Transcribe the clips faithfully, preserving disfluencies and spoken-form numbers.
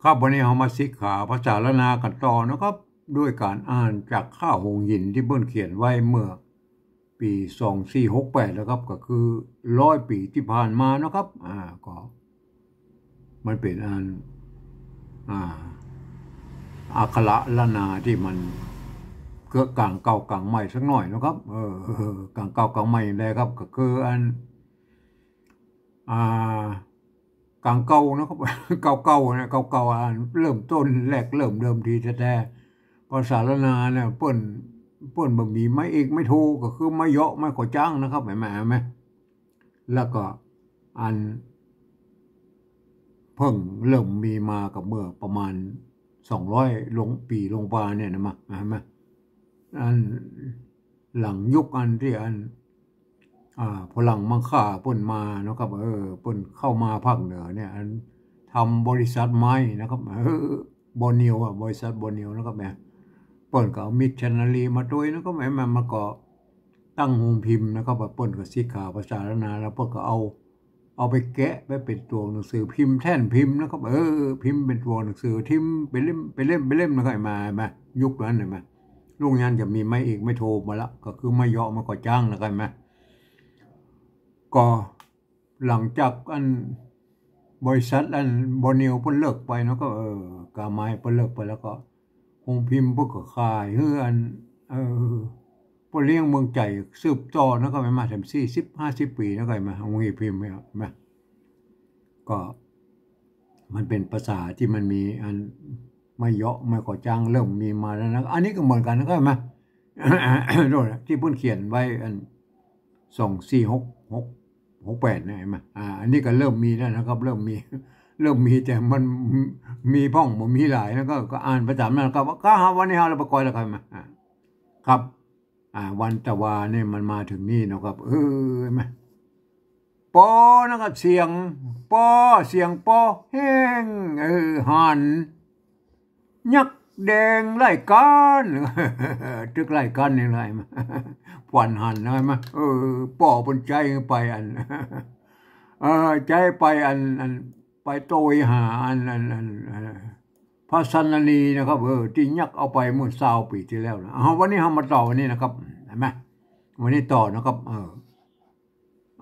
ครับ วันนี้เฮามาสิกขาภาษาล้านนากั๋นต่อนะครับ ด้วยก๋านอ่านจากค่าโฮงหินตี้เปิ้นเขียนไว้เมื่อปี๋สองสี่หกแปดนะครับ ก็คือร้อยปี๋ตี้ผ่านมานะครับ อ่า ก็ มันเป๋นอัน อ่า อักขระล้านนาตี้มันเกื้อก๋างเก่าก๋างใหม่สักหน่อยนะครับ เออ ก๋างเก่าก๋างใหม่แลครับ ก็คืออัน อ่า ก๋างเก่านะครับ เก่าๆ นะ เก่าๆ อันเริ่มต้นแรกเริ่มเดิมทีแต๊ๆ ภาษาล้านนาเนี่ย เปิ้น เปิ้นบ่มีไม้เอกไม้โท ก็คือไม้เหยาะไม้ก่อจ๊างนะครับ หันก่อ หันก่อ แล้วก็อันเพิ่งเริ่มมีมาก็เมื่อประมาณสองร้อยลง ปี๋ลงปาเนี่ยนะ มา หันก่อ อันหลังยุคอันตี้อัน อ่า ฝรั่งมังค่าเปิ้นมานะครับ เออ เปิ้นเข้ามาภาคเหนือเนี่ย อันทำบริษัทไม้นะครับ เออ บอร์เนียวอะ บริษัทบอร์เนียวนะครับ แหม เปิ้นก็เอามิชชันนารีมาตวยนะครับ แหม มัน มันก็ตั้งโฮงพิมพ์นะครับ เปิ้นก็สิกขาภาษาล้านนา แล้วเปิ้นก็เอา เอาไปแกะไปเป๋นตั๋วหนังสือ พิมพ์แท่นพิมพ์นะครับ เออ พิมพ์เป๋นตั๋วหนังสือ พิมพ์เป๋นเล่ม เป๋นเล่ม เป๋นเล่มนะครับ หันก่อ หันก่อ ยุคนั้นหันก่อ ลุงยันจะมีไม้เอกไม้โทมาละ ก็คือไม้เหยาะไม้ก่อจ๊างนะครับ หันก่อ ก็หลังจากอันบริษัทอันบอร์เนียวเปิ้นเลิกไปเนาะ ก็ เออ กาไม้เปิ้นเลิกไปแล้วก็ โฮงพิมพ์เปิ้นก็ขายหื้ออัน เออ ป้อเลี้ยงเมืองใจ๋สืบต่อนะครับ หันก่อ มาแถมสี่สิบห้าสิบปี๋นะครับ หันก่อ โฮงพิมพ์เนี่ย หันก่อ ก็มันเป๋นภาษาตี้มันมีอันไม้เหยาะไม้ก่อจ๊างเริ่มมีมาแล้วนะ อันนี้ก็เหมือนกั๋นนะครับ หันก่อ โน่นน่ะ ตี้เปิ้นเขียนไว้อัน สองสี่หกหก หกแปด เนี่ย หันก่อ อ่า อันนี้ก็เริ่มมีแล้วนะครับ เริ่มมี เริ่มมี แต่มันมีพ่องบ่มีหลายนะ ก็ ก็อ่านไปต๋ามนั้นครับ ก็หาวันนี้เฮาละบ่ก่อยแล้วครับ หันก่อ อ่า ครับ อ่า วันตะวาเนี่ยมันมาเถิงนี่เนาะครับ เออ หันก่อ ปอนะครับ เสียงปอ เสียงปอแห้ง เออ หัน ยักษ์แดงไล่ก๋าน ตึกไล่ก๋านนี่ไล่มา ขวัญหัน หันก่อ เออ ป้อเปิ้นใจ๊ไปอัน เออ ใจ๊ไปอัน อัน ไปตวยหาอัน อัน อัน อัน พระสันนานีนะครับ เออ ตี้ยักษ์เอาไปเมื่อซาวปี๋ตี้แล้วนะ เอา วันนี้เฮามาต่อวันนี้นะครับ หันก่อ วันนี้ต่อนะครับ เออ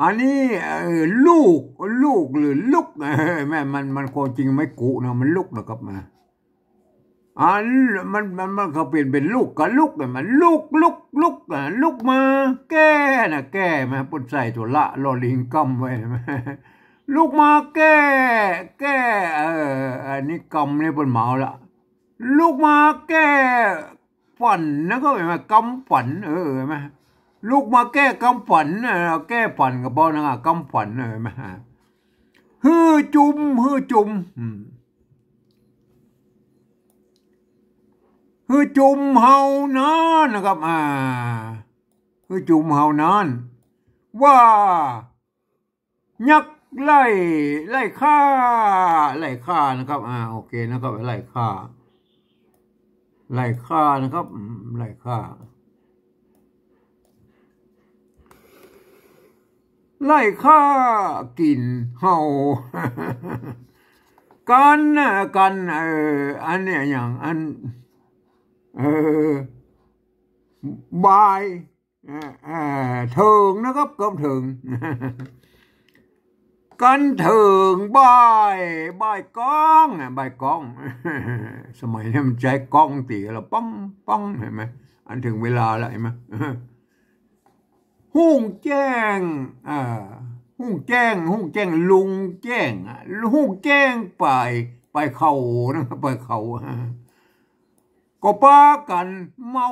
อันนี้ เอ่อ ลูก ลูกหรือลุก เออ แม่ มัน มันความจริงไม้กุนะ มันลุกนะครับ นะ อัน มัน มัน มันก็เปลี่ยนเป๋นลูกกับลุกเนี่ย มันลุก ลุก ลุก อ่ะ ลุกมาแก้นะ แก้มา เปิ้นใส่ตั๋วละ ลอลิงก้ำไว้นะ ลุกมาแก้ แก้ เอ่อ อันนี้กำเนี่ยเปิ้นเมาละ ลุกมาแก้ฝันนะ ก็หันก่อ กำฝัน เออ หันก่อ ลุกมาแก้กำฝันนะ แก้ฝันก็ปอนะ กำฝัน เออ หันก่อ หื้อจุม หื้อจุม อืม หื้อจุมเฮานั้นนะครับ อ่า หื้อจุมเฮานั้น ว่า ยักษ์ไล่ ไล่ฆ่า ไล่ฆ่านะครับ อ่า โอเคนะครับ ไล่ฆ่า ไล่ฆ่านะครับ อืม ไล่ฆ่า ไล่ฆ่ากิ๋นเฮา กันนะ กัน เอ่อ อันเนี้ย อย่างอัน เอ่อ บ่าย เอ่อ เอ่อ เถิงนะครับ กำเถิง กันเถิงบ่าย บ่ายก้องนะ บ่ายก้อง สมัยนี้มันใจ๊ก้องตี๋ละ ป๊อง ป๊อง หันก่อ อันเถิงเวลาละ หันก่อ ฮุ่งแจ้ง อ่า ฮุ่งแจ้ง ฮุ่งแจ้ง ลุงแจ้ง อ่ะ ฮุ่งแจ้งไป ไปเขานะ ไปเขา ก็ปากั๋นเมา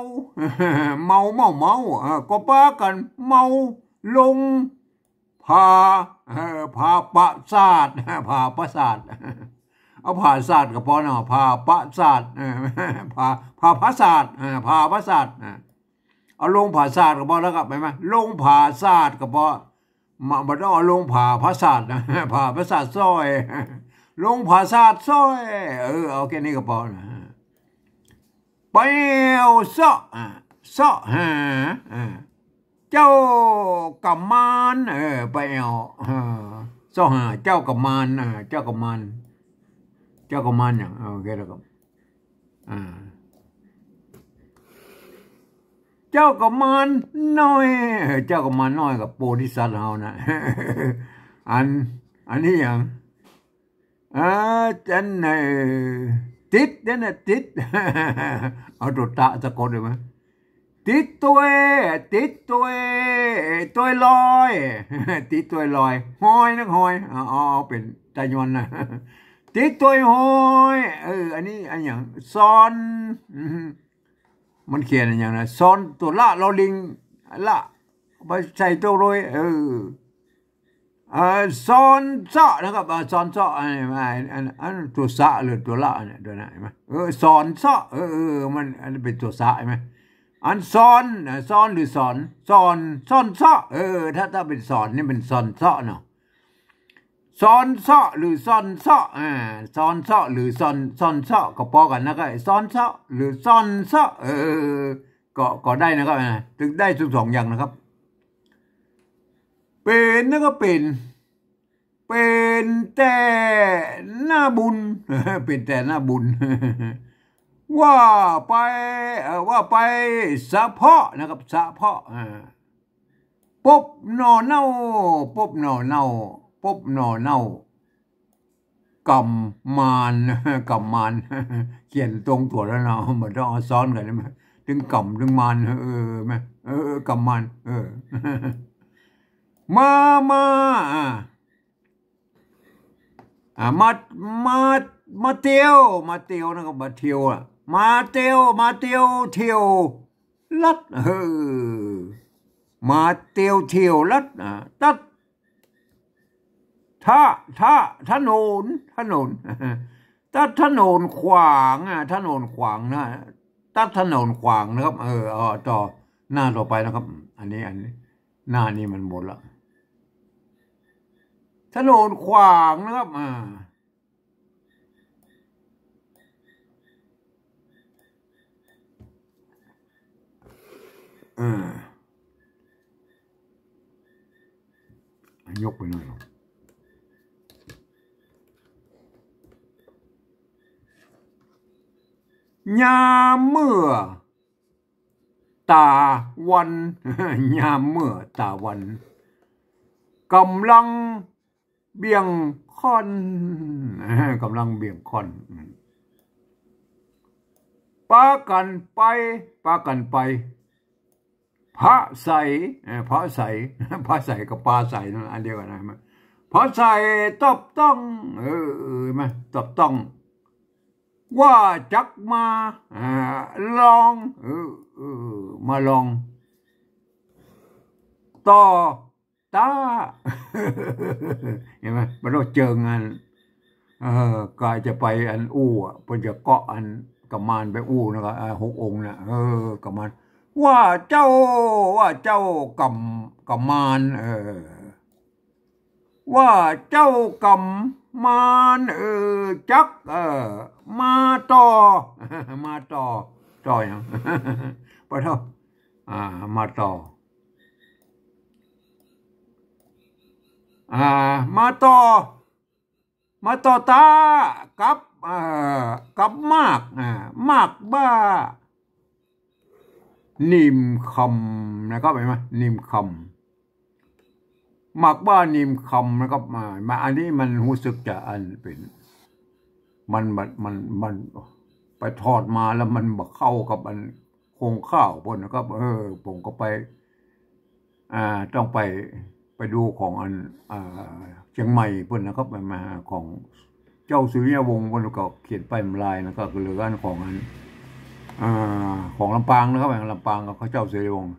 เมา เมา เมา เออ ก็ปากั๋นเมาลงผา เออ ผาปราสาท ผาปราสาท เอาผาสาทก็ปอเนาะ ผาปราสาท เออ ผา ผาปราสาท เออ ผาปราสาท เออ เอาลงผาสาทก็ปอแล้วครับ หันก่อ ลงผาสาทก็ปอ มา บ่ต้องเอาลงผาปราสาทนะ ผาปราสาทซ้อย ลงผาสาทซ้อย เออ เอาแค่นี้ก็ปอนะ ไปแอ่วเซาะ อ่ะ เซาะหา อ่ะ เจ้ากำมาน เออ ไปแอ่ว เออ เซาะหาเจ้ากำมาน อ่ะ เจ้ากำมาน เจ้ากุมารหยัง เออ โอเคแล้วก็ อ่า เจ้ากุมารน้อย เออ เจ้ากุมารน้อยกับโพธิสัตว์เฮานะ อัน อันนี้หยัง อ่า อัน เออ ติดนั่นน่ะ ติด เอาตั๋วตะสะกดได้ไหม ติดตวย ติดตวย ตวยลอย ติดตวยลอย ฮอยนักฮอย เอา เอา เอาเป๋นตะยวนนะ ติดตวยฮอย เออ อันนี้ อันหยัง ซอน อืม มันเขียนอันหยังนะ ซอน ตั๋วละ ลอลิง ละ ไปใส่ตั๋วโรย เออ เอ่อ ซอนเซาะนะครับ อ่า ซอนเซาะ อันนี้ อัน อัน อันตั๋วสะหรือตั๋วละเนี่ย เดี๋ยวนะ เห็นไหม เออ ซอนเซาะ เออ เออ มัน อันนี้เป๋นตั๋วสะ เห็นไหม อันซอน อ่า ซอนหรือสอน ซอน ซอนเซาะ เออ ถ้า ถ้าเป๋นสอนนี่เป๋นซอนเซาะเนาะ ซอนเซาะหรือซอนเซาะ อ่า ซอนเซาะหรือซอน ซอนเซาะก็ปอกั๋นนะครับ ซอนเซาะหรือซอนเซาะ เออ ก็ ก็ได้นะครับ อ่า ตึงได้ตึงสองอย่างนะครับ เป๋นนะก็เป๋น เป๋นแต่หน้าบุญ เป๋นแต่หน้าบุญ ว่าไป เอ่อ ว่าไปสะเพาะนะครับ สะเพาะ อ่า ปบหน่อเน่า ปบหน่อเน่า ปบหน่อเน่า กำมาน กำมาน เขียนตรงตั๋วแล้วเนาะ บ่ต้องเอาซ้อนกั๋นใช่ไหม ตึงกำตึงมาน เออ แม่ เออ เออ กำมาน เออ มา มา อ่า อ่า มา มา มาเตียว มาเตียวนะก็มาเตียวอะ มาเตียว มาเตียว เตียวลัด เออ มาเตียว เตียวลัด อ่า ตัด ถะ ถะ ถนน ถนน ตัดถนนขวาง อ่ะ ถนนขวางนะ ตัดถนนขวางนะครับ เออ เอาต่อ หน้าต่อไปนะครับ อันนี้ อันนี้ หน้านี้มันหมดละ ถนนขวางนะครับ อ่า อ่า ยกไปหน่อยเนาะ ยามเมื่อต๋าวัน ยามเมื่อต๋าวัน ก๋ำลังเบี่ยงค่อน ก๋ำลังเบี่ยงค่อน ปากั๋นไป ปากั๋นไป ผะใส เอ่อ ผะใส ผะใสกับปาใสนั่นอันเดียวกั๋นนะ ผะใสตอบต้อง เออ เออ มาตอบต้อง ว่าจักมา อ่า ลอง เออ เออ มาลอง ต่อ ตา เห็นไหม บ่ต้องเจิงอัน เออ ก็จะไปอันอู้อะ เปิ้นจะเกาะอันกุมารไปอู้นะก็ เออ หกองค์น่ะ เออ กุมาร ว่าเจ้า ว่าเจ้ากำ กุมาร เออ ว่าเจ้ากำมาร เออ จัก เออ มาต่อ มาต่อ ต่อหยัง ปะโท อ่า มาต่อ อ่า มาต่อ มาต่อตากับ เอ่อ กับหมาก อ่า หมากบ้า นิมคำนะครับ เห็นไหม นิมคำ หมากบ้านิมคำนะครับ มา มา อันนี้มันฮู้สึกจะอันเป๋น มัน มัน มัน มันไปถอดมาแล้วมันบ่เข้ากับอันโครงข่าวเปิ้นนะครับ เออ ผมก็ไป อ่า ต้องไป ไปดูของอัน อ่า เจียงใหม่เปิ้นนะครับ มา ของเจ้าสุริยวงศ์เปิ้นก็เขียนไปเมื่อไหร่นะครับ เหลืออันของอัน อ่า ของลำปางนะครับ ลำปางก็เขาเจ้าสุริยวงศ์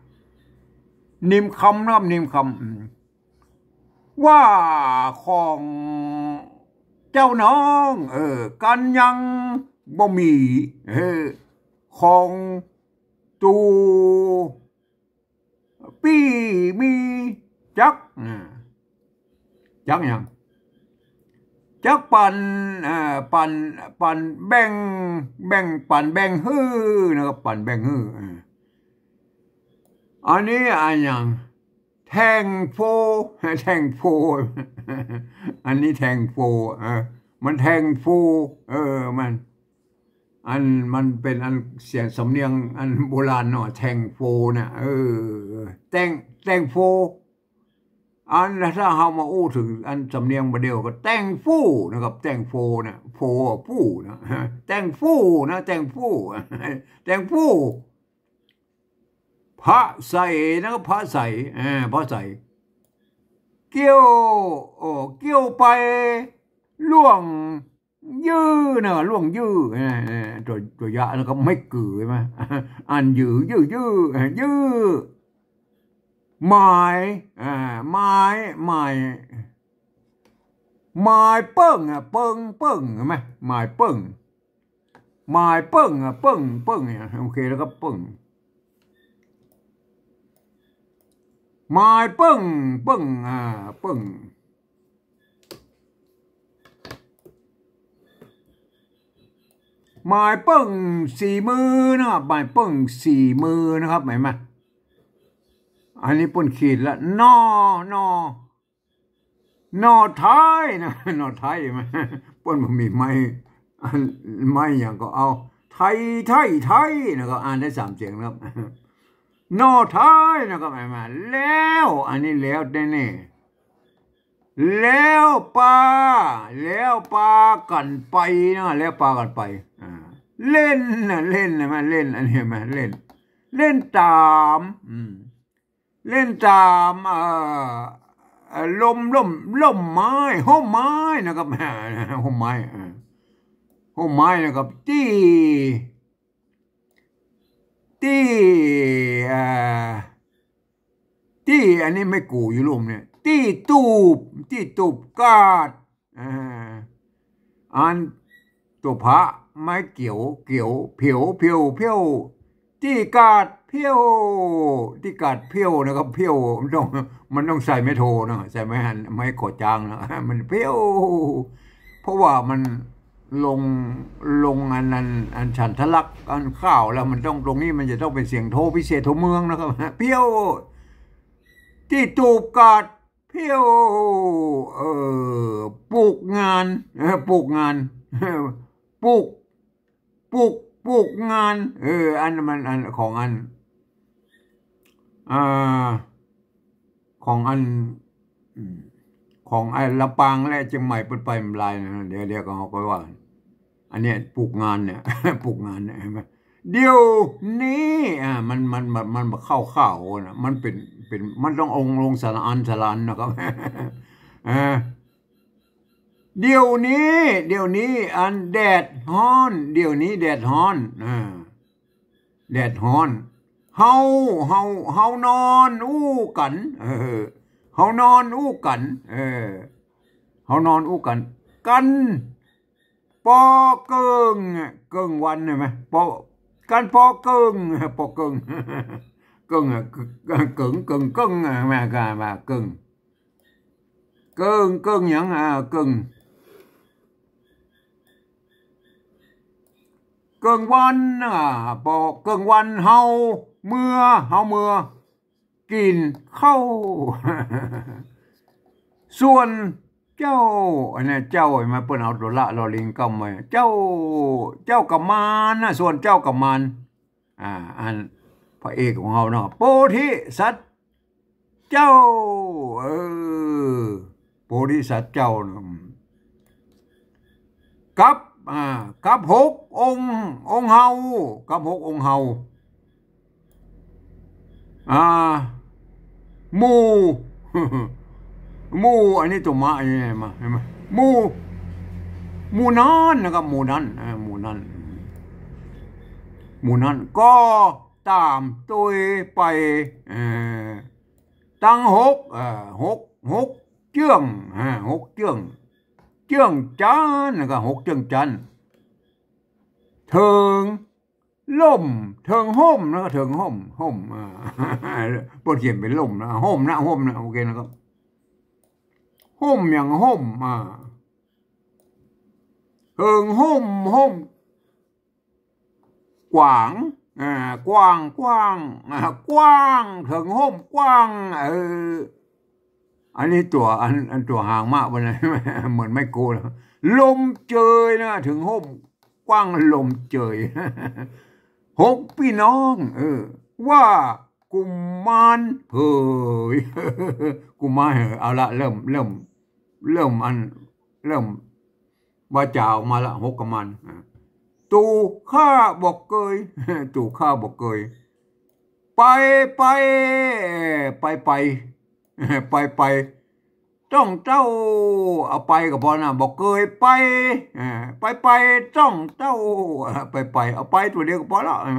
นิมคำนะครับ นิมคำ อืม ว่าของเจ้าน้อง เออ กั๋นยังบ่มี เออ ของตู ปี้มีจัก อ่า จักหยัง จักปั๋น อ่า ปั๋น ปั๋นแบ่ง แบ่ง ปั๋นแบ่งหื้อนะครับ ปั๋นแบ่งหื้อ อ่า อันนี้อันหยัง แท่งโพ แท่งโพ อันนี้แท่งโพ เออ มันแท่งโฟ เออ มัน อัน มันเป๋นอันเสียงสำเนียงอันโบราณเนาะ แท่งโฟเนี่ย เออ แต้ง แต้งโฟ อันถ้าเฮามาอู้เถิงอันสำเนียงบ่าเดี่ยวก็แต้งฟูนะครับ แต้งโฟเนี่ย โฟอะ ฟูนะ แต้งฟูนะ แต้งฟู แต้งฟู พระใสนะครับ พระใส เออ พระใส เกี้ยว โอ้ เกี้ยวไป ล่วง ยื้อนะ ล่วงยื้อ เออ เออ ตั๋ว ตั๋วยะ แล้วก็ไม้กือใช่ไหม อันยื้อ ยื้อ ยื้อ เออ ยื้อ หมาย อ่า หมาย หมาย หมายเปิ้งอะ เปิ้ง เปิ้ง เห็นไหม หมายเปิ้ง หมายเปิ้งอะ เปิ้ง เปิ้งเนี่ย โอเค แล้วก็เปิ้ง หมายเปิ้ง เปิ้ง อ่า เปิ้ง หมายเปิ้งสี่มือนะครับ หมายเปิ้งสี่มือนะครับ เห็นไหม อันนี้เปิ้นขีดละ นอ นอ หน่อไท้นะ หน่อไท้ เห็นไหม เปิ้นบ่มีไม้ อัน ไม้หยังก็เอา ไท้ ไท้ ไท้นะครับ อ่านได้สามเสียงนะครับ หน่อไท้นะครับ เห็นไหม แล้ว อันนี้แล้วแน่ๆ แล้วปา แล้วปากั๋นไปนะ แล้วปากั๋นไป อ่า เล่นนะ เล่นนะ มาเล่น อันนี้มาเล่น เล่นต๋าม อืม เล่นต๋าม เอ่อ เอ่อ ล่ม ล่ม ล่มไม้ ฮ่มไม้นะครับ ฮ่มไม้ เออ ฮ่มไม้นะครับ ตี้ ตี้ เอ่อ ตี้ อันนี้ไม้กู่อยู่ลุ่มเนี่ย ตี้ตูบ ตี้ตูบกาด อ่า อันตั๋วพระ ไม้เกี่ยว เกี่ยว เผียว เผียว เผียว ตี้กาดเผียว ตี้กาดเผียวนะครับ เผียว มันต้อง มันต้องใส่ไม้โทนะ ใส่ไม้หัน ไม้ก่อจ๊างนะ มันเผียว เพราะว่ามันลง ลงอันนั้น อันฉันทลักษณ์ อันข้าวแล้วมันต้อง ตรงนี้มันจะต้องเป็นเสียงโทพิเศษโทเมืองนะครับ เผียว ตี้ตูบกาดเผียว เอ่อ ปลูกงาน เออ ปลูกงาน ปลูก ปลูก ปลูกงาน เออ อันมัน อันของอัน อ่า ของอัน อืม ของไอ้ลำปางและเจียงใหม่เปิ้นไปบ่หลายนะ เดี๋ยว เดี๋ยวก็เอาไปว่า อันเนี้ยปลูกงานเนี่ย ปลูกงานเนี่ย เห็นไหม เดี๋ยวนี้ อ่า มัน มัน มัน มันบ่เข้าข้าวนะ มันเป๋น เป๋น มันต้ององค์ลงสระอัน สระอันนะครับ อ่า เดี๋ยวนี้ เดี๋ยวนี้ อันแดดฮ้อน เดี๋ยวนี้แดดฮ้อน อ่า แดดฮ้อน เฮา เฮา เฮานอนอู้กั๋น เออ เฮานอนอู้กั๋น เออ เฮานอนอู้กั๋น กั๋น ปอเกิ่ง เกิ่งวัน เห็นไหม ปอ กั๋นปอเกิ่ง ปอเกิ่ง เกิ่งอะ เกิ่ง เกิ่ง เกิ่ง เกิ่ง เห็นไหม กั๋นมาเกิ่ง เกิ่ง เกิ่งหยัง อ่า เกิ่ง เกิ่งวัน อ่า ปอเกิ่งวัน เฮาเมือ เฮาเมือ กิ๋นข้าว ส่วนเจ้า อันเนี้ยเจ้า เห็นไหม เปิ้นเอาตั๋วละ ลอลิง ก้ำไว้ เจ้า เจ้ากำมานนะ ส่วนเจ้ากำมาน อ่า อันพระเอกของเฮาเนาะ โพธิสัตว์เจ้า เออ โพธิสัตว์เจ้านะ กับ อ่า กับหกองค์ องค์เฮา กับหกองค์เฮา อ่า หมู่ หมู่ อันนี้ตั๋วมะ อันนี้มา เห็นไหม หมู่ หมู่นั้นนะครับ หมู่นั้น อ่า หมู่นั้น หมู่นั้น ก็ต๋ามตวยไป เอ่อ ตังหก เอ่อ หก หกเจื้อง อ่า หกเจื้อง เจื้องจั๊นนะครับ หกเจื้องจั๊น เถิงล่ม เถิงฮ่มนะครับ เถิงฮ่ม ฮ่ม อ่า เปิ้นเขียนเป๋นล่มนะ ฮ่มนะ ฮ่มนะ โอเคนะครับ ฮ่มหยังฮ่ม อ่า เถิงฮ่ม ฮ่ม กว้าง อ่า กว้าง กว้าง อ่า กว้าง เถิงฮ่มกว้าง เออ อันนี้ตั๋ว อัน อันตั๋วหางมะบนนั้น เหมือนไม้กูแล้ว ลมเจยนะ เถิงฮ่มกว้างลมเจย หกปี้น้อง เออ ว่ากุมารเหย กุมารเหย เอาละ เริ่ม เริ่ม เริ่มอัน เริ่มวาจ๋าออกมาละ หกกุมาร อ่า ตู่ข้าบ่เกย ตู่ข้าบ่เกย ไป ไป ไป ไป ไป ไป ต้องเต้า เอาไปก็ปอนะ บ่เกยไป อ่า ไป ไป ต้องเต้า อ่า ไป ไป เอาไปตั๋วเดียวก็ปอละ อ่า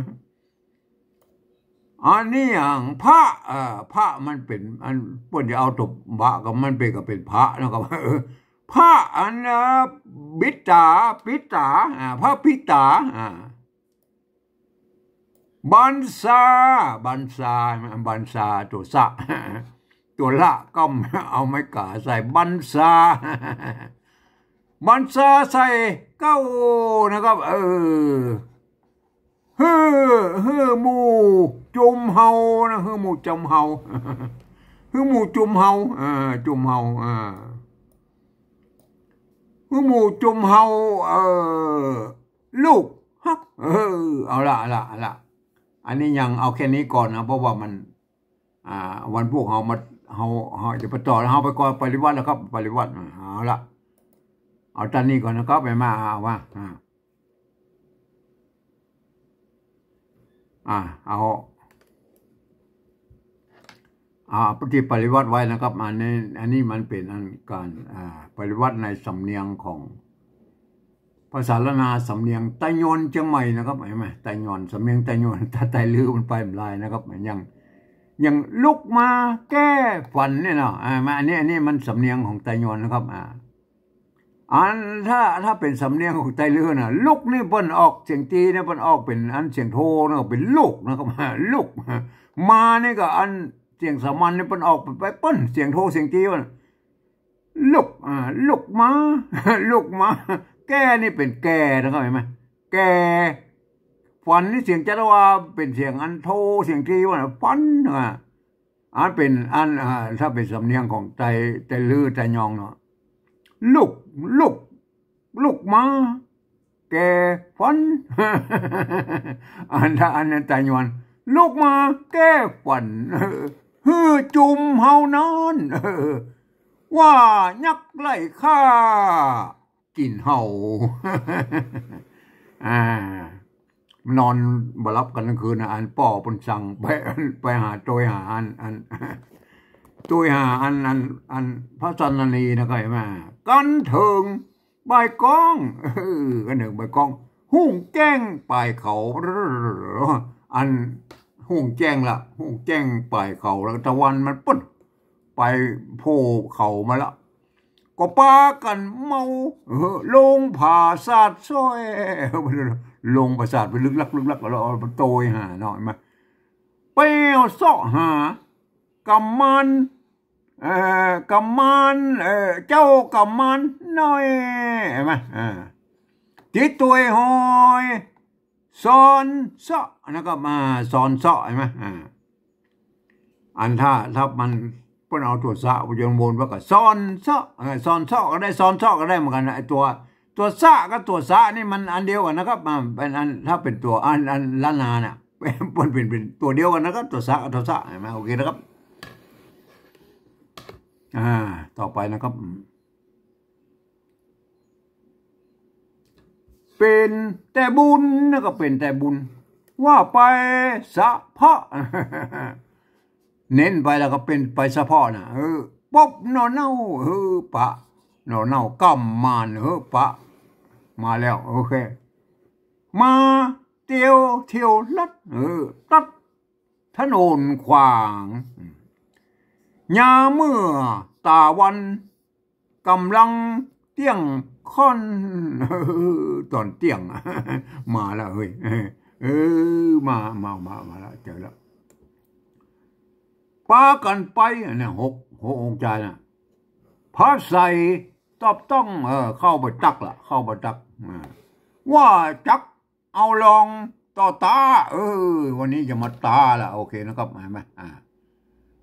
อันนี้อย่างพระ เอ่อ พระมันเป๋น อันเปิ้นจะเอาตั๋วบะก็มันเป๋น ก็เป๋นพระนะครับ เออ พระอัน เอ่อ บิดา ปิดา อ่า พระปิดา อ่า บัญชา บัญชา บัญชา ตั๋วสะ ตั๋วละ ก็เอาไม้ก๋าใส่ บัญชา บัญชาใส่เก้านะครับ เออ หื้อ หื้อหมู่จุมเฮานะ หื้อหมู่จุมเฮา หื้อหมู่จุมเฮา เออ จุมเฮา เออ หื้อหมู่จุมเฮา เออ ลูกฮัก เออ เอาละ เอาละ เอาละ อันนี้ยังเอาแค่นี้ก่อนนะ เพราะว่ามัน อ่า วันพูกเฮามา เฮา เฮาจะไปต่อ เฮาไปก่อน ปริวรรตแล้วครับ ปริวรรต เอาละ เอาต้านนี้ก่อนนะครับ ไปมา เอามา อ่า อ่า เอา อ่า ตี้ปริวรรตไว้นะครับ อันนี้ อันนี้มันเป๋นอันก๋าน อ่า ปริวรรตในสำเนียงของ ภาษาล้านนา สำเนียงไตยอนเจียงใหม่นะครับ หันก่อ ไตยอน สำเนียงไตยอน ถ้าไตลื้อมันไปบ่ได้นะครับ อย่าง อย่างลุกมาแก้ฝันเนี่ยเนาะ อ่า มา อันนี้ อันนี้มันสำเนียงของไตยอนนะครับ อ่า อันถ้า ถ้าเป๋นสำเนียงของไตลื้อนะ ลุกนี่เปิ้นออกเสียงตรีนะ เปิ้นออกเป๋นอันเสียงโทนะ เป๋นลุกนะครับ ลุก มานี่ก็อันเสียงสามัญนี่เปิ้นออกไป ไปเปิ้นเสียงโทเสียงตรีว่า ลุก อ่า ลุกมา ลุกมา แก้นี่เป๋นแก่นะครับ หันก่อ แก่ ฝันนี่เสียงจัตวา เป๋นเสียงอันโทเสียงตรีว่า ฝัน อ่า อันเป๋นอัน อ่า ถ้าเป๋นสำเนียงของไต ไตลื้อไตยอนเนาะ ลุก ลุก ลุกมา แก้ฝัน อันถ้าอันนั้นไตยอน ลุกมาแก้ฝัน หื้อจุมเฮานั้น ว่ายักษ์ไล่ฆ่า กิ๋นเฮา อ่า นอนบ่หลับกั๋นตึงคืนนะ อันป้อเปิ้นสั่งไป ไปหาโตยหาอัน อัน โตยหาอัน อัน อันพระสันนารีนะ ก็หันก่อ กั๋นเถิงบ่ายก้อง เออ กั๋นเถิงบ่ายก้อง ฮุ่งแจ้งป่ายเขา อันฮุ่งแจ้งละ ฮุ่งแจ้งป่ายเขา แล้วตะวันมันปุ๊ด ไปโผล่เขามาละ ก็ปากั๋นเมา เออ ลงผาสาทซ้อย ลงผาสาทไปลึกลักลึกลัก แล้วเอาโตยหาหน่อยมา ไปเอาเซาะหา กำมาน เอ่อ กำมาน เอ่อ เจ้ากำมานน้อย หันก่อ อ่า ตี้โตยหอย ซอนเซาะ แล้วก็มาซอนเซาะ หันก่อ อ่า อันถ้า ถ้ามันเปิ้นเอาตั๋วสะไปยนวนว่าก็ซอนเซาะ เออ ซอนเซาะก็ได้ ซอนเซาะก็ได้เหมือนกั๋นนะ ไอ้ตั๋ว ตั๋วสะกับตั๋วสะนี่มันอันเดียวกั๋นนะครับ อ่า เป๋นอัน ถ้าเป๋นตั๋วอัน อันล้านนาน่ะ เปิ้นเป๋น เป๋นตั๋วเดียวกั๋นนะครับ ตั๋วสะกับตั๋วสะ หันก่อ โอเคนะครับ อ่า ต่อไปนะครับ เป๋นแต่บุญนะ ก็เป๋นแต่บุญ ว่าไปสะเพาะ เน้นไปแล้วก็เป๋นไปสะเพาะนะ เออ ปบหน่อเน่า เออ ปะ หน่อเน่า กำมาน เออ ปะ มาแล้ว โอเค มาเตียวเที่ยวลัด เออ ตัดถนนขวาง ยามเมื่อต๋าวัน ก่ำลังเตี้ยงค่อน ต๋อนเตี้ยง มาแล้วเฮ้ย เออ มา มา มา มาแล้ว เจอแล้ว ปากั๋นไป อันนี้หก หกองค์จารย์น่ะ พระไสยตอบต้อง เออ เข้าไปตักละ เข้าไปตัก อ่า ว่าจัก เอาลองต่อต๋า เออ วันนี้จะมาต๋าละ โอเคนะครับ หันก่อ อ่า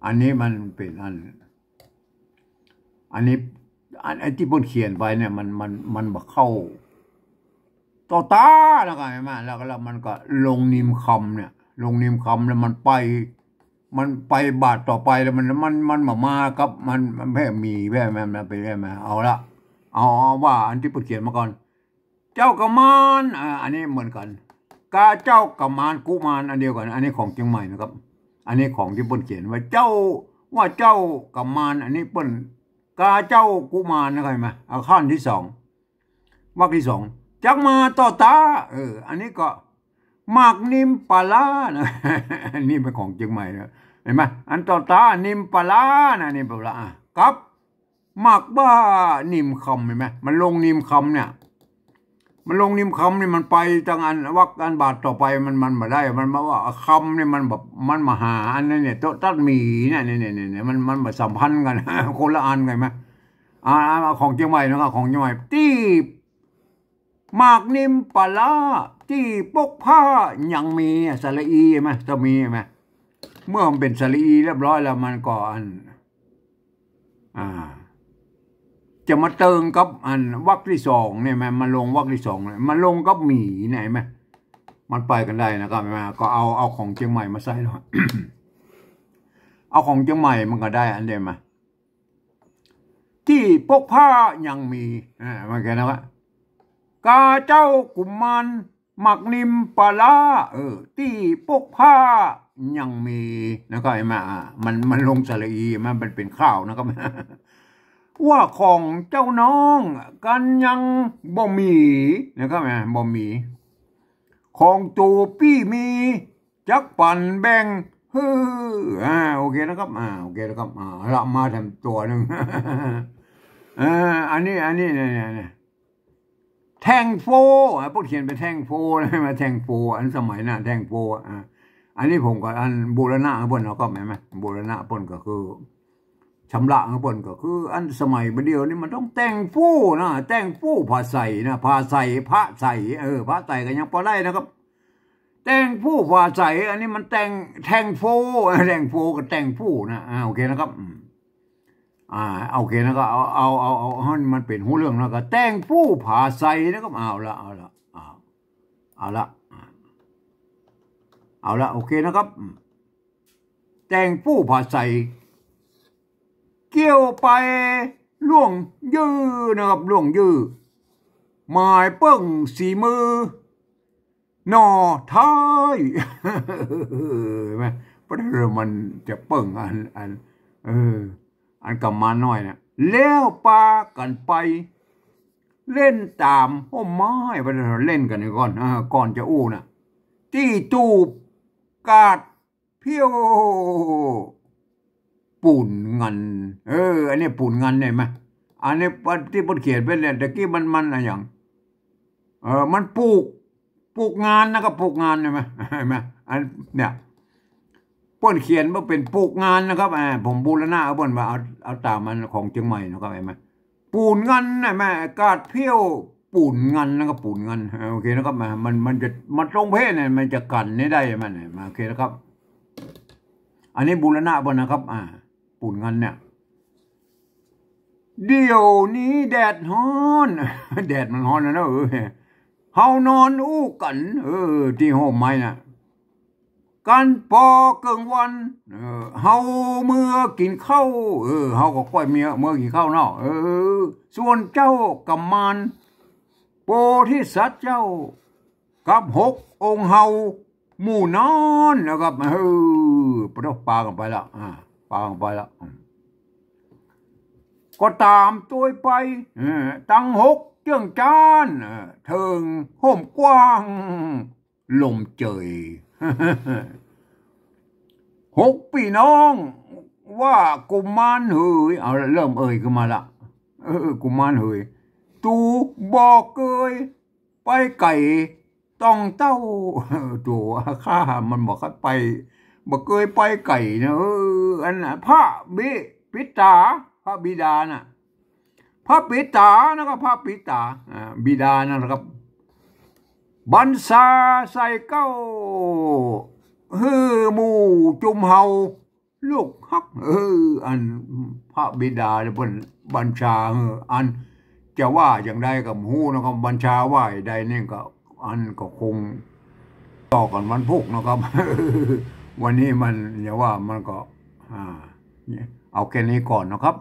อันนี้มันเป๋นอัน อันนี้ อัน ไอ้ตี้เปิ้นเขียนไปเนี่ย มัน มัน มันบ่เข้าต่อต๋า แล้วก็หันก่อ แล้วก็ แล้วมันก็ลงนิมคำเนี่ย ลงนิมคำแล้วมันไป มันไปบาทต่อไปแล้วมัน มัน มันบ่มากับ มัน มันแพ่หมีแพ่ มัน มันไปแพ่มา เอาละ เอา เอาว่าอันตี้เปิ้นเขียนมาก่อน เจ้ากำมาน อ่า อันนี้เหมือนกัน กาเจ้ากำมานกุมาร อันเดียวกัน อันนี้ของเจียงใหม่นะครับ อันนี้ของตี้เปิ้นเขียนว่าเจ้า ว่าเจ้ากำมาน อันนี้เปิ้น กาเจ้ากุมาร นะครับ หันก่อ เอาขั้นตี้สอง วรรคตี้สอง จักมาต่อต๋า เออ อันนี้ก็ หมากนิมปลาร้านะ อันนี้เป๋นของเจียงใหม่นะ หันก่อ อันต่อต๋านิมปลาร้านะ นิมปลาร้า อ่ะ กับ หมากบ้านิมคำ หันก่อ มันลงนิมคำเนี่ย มันลงนิมคำเนี่ย มันไปตางอันวรรคอันบาทต่อไป มัน มันบ่ได้ มันมาว่าคำเนี่ย มันแบบ มันมาหาอันนั้นเนี่ย ตั๊ดหมีเนี่ย เนี่ย เนี่ย เนี่ย มัน มันบ่สัมพันธ์กั๋น คนละอัน หันก่อ อ่า เอาของเจียงใหม่นะครับ ของเจียงใหม่ ตี้หมากนิมปลาร้า ตี้ปกผ้ายังมี สระอี หันก่อ จะมี หันก่อ เมื่อมันเป๋นสระอีเรียบร้อยแล้ว มันก็อัน อ่า จะมาเติงกับอันวรรคตี้สองเนี่ย มันมาลงวรรคตี้สองเนี่ย มาลงกับหมีเนี่ย หันก่อ มันไปกั๋นได้นะครับ หันก่อ ก็เอา เอาของเจียงใหม่มาใส่แล้ว เอาของเจียงใหม่มันก็ได้อันเดียวมา ตี้ปกผ้ายังมี อ่า มันแค่นั้นวะ กาเจ้ากุมาร หมากนิมปลาร้า เออ ตี้ปกผ้ายังมี นะครับ หันก่อ อ่า มัน มันลงสระอี มัน มันเป๋นข่าวนะครับ ว่าของเจ้าน้องกั๋นยังบ่มี นะครับ อ่า บ่มี ของโตปี้มี จักปั๋นแบ่งหื้อ อ่า โอเคนะครับ อ่า โอเคนะครับ อ่า ละ มาแถมตั๋วนึ่ง อ่า อันนี้ อันนี้ เนี่ย เนี่ย เนี่ย แท่งโฟ อ่ะ เปิ้นเขียนเป๋นแท่งโฟนะ มาแท่งโฟ อันสมัยนั้นแท่งโฟ อ่ะ อันนี้ผมก็อันบูรณะหื้อเปิ้นเนาะ ก็แม่นไหม บูรณะเปิ้นก็คือ ชำระหื้อเปิ้นก็คือ อันสมัยบ่าเดี่ยวนี้มันต้องแต่งฟู่นะ แต่งฟู่ผ้าใสนะ ผ้าใส พระใส เออ พระใสก็ยังปอได้นะครับ แต่งฟู่ผ้าใส อันนี้มันแต่ง แท่งโฟ แท่งโฟกับแต่งฟู่นะ อ่า โอเคนะครับ อืม อ่า โอเคนะครับ เอา เอา เอา เอา เอาให้มันเป๋นฮู้เรื่องนะ ก็แต่งฟู่ผ้าใสนะครับ เอาละ เอาละ เอา เอาละ อ่า เอาละ โอเคนะครับ อืม แต่งฟู่ผ้าใส เกี่ยวไปล่วงยื้อนะครับ ล่วงยื้อ หมายเปิ้งสีมือ หน่อไท้ เห็นไหม เพราะฉะนั้นมันจะเปิ้งอัน อัน เออ อันกำมานน้อยนะ แล้วปากั๋นไป เล่นต๋ามฮ่มไม้ เพราะฉะนั้นเล่นกั๋นก่อน อ่า ก่อนจะอู้นะ ตี้ตูบกาดเพี้ยว ปู๋นงัน เออ อันนี้ปู๋นงันเนี่ย หันก่อ อันนี้ตี้เปิ้นเขียนไว้เนี่ย ตะกี้มัน มันอะหยัง เออ มันปลูก ปลูกงานนะครับ ปลูกงาน หันก่อ หันก่อ อัน เนี่ย เปิ้นเขียนว่าเป๋นปลูกงานนะครับ อ่า ผมบูรณะหื้อเปิ้นว่าเอา เอาต๋ามมันของเจียงใหม่นะครับ หันก่อ ปู๋นงันนะ หันก่อ กาดเพี้ยวปู๋นงันนะครับ ปู๋นงัน อ่า โอเคนะครับ มัน มัน มันจะ มันตรงเป๊ะเนี่ย มันจะกั๋นนี่ได้ มัน มัน โอเคนะครับ อันนี้บูรณะเปิ้นนะครับ อ่า ปู๋นงันเนี่ย เดี๋ยวนี้แดดฮ้อน แดดมันฮ้อนนะเนาะ เออ เฮานอนอู้กั๋น เออ ตี้ฮ่มไม้น่ะ กั๋นปอเกิ่งวัน เออ เฮาเมือกิ๋นข้าว เออ เฮาก็ก้อยเมือ เมือกิ๋นข้าวเนาะ เออ ส่วนเจ้ากำมาน โพธิสัตว์เจ้า กับหกองค์เฮา หมู่นอนนะครับ เออ ปะโถ ปากั๋นไปละ อ่า ปากั๋นไปละ อืม ก็ต๋ามตวยไป เออ ตังหกเจื้องจาน เออ เถิงฮ่มกว้าง ลมเจย หกปี้น้อง ว่ากุมารเหย เอาละ เริ่มเอ่ยขึ้นมาละ เออ กุมารเหย ตู๋บ่เกยไปไก๋ต้องเต้า เออ ตู๋ข้ามันบ่เคยไป บ่เกยไปไก๋นะ เออ อันน่ะ พระบิ ปิตา พระบิดาน่ะ พระปิตานะครับ พระปิตา อ่า บิดานะครับ บรรษาใส่เกล้า หื้อหมู่จุมเฮา ลูกฮัก เออ อันพระบิดาเนี่ยเปิ้นบัญชา เออ อันจะว่าอย่างใดก็บ่ฮู้นะครับ บัญชาว่าอย่างใดนี่ก็ อันก็คงต่อกั๋นวันพุธนะครับ วันนี้มัน อย่าว่ามันก็ อ่า เอาแค่นี้ก่อนนะครับ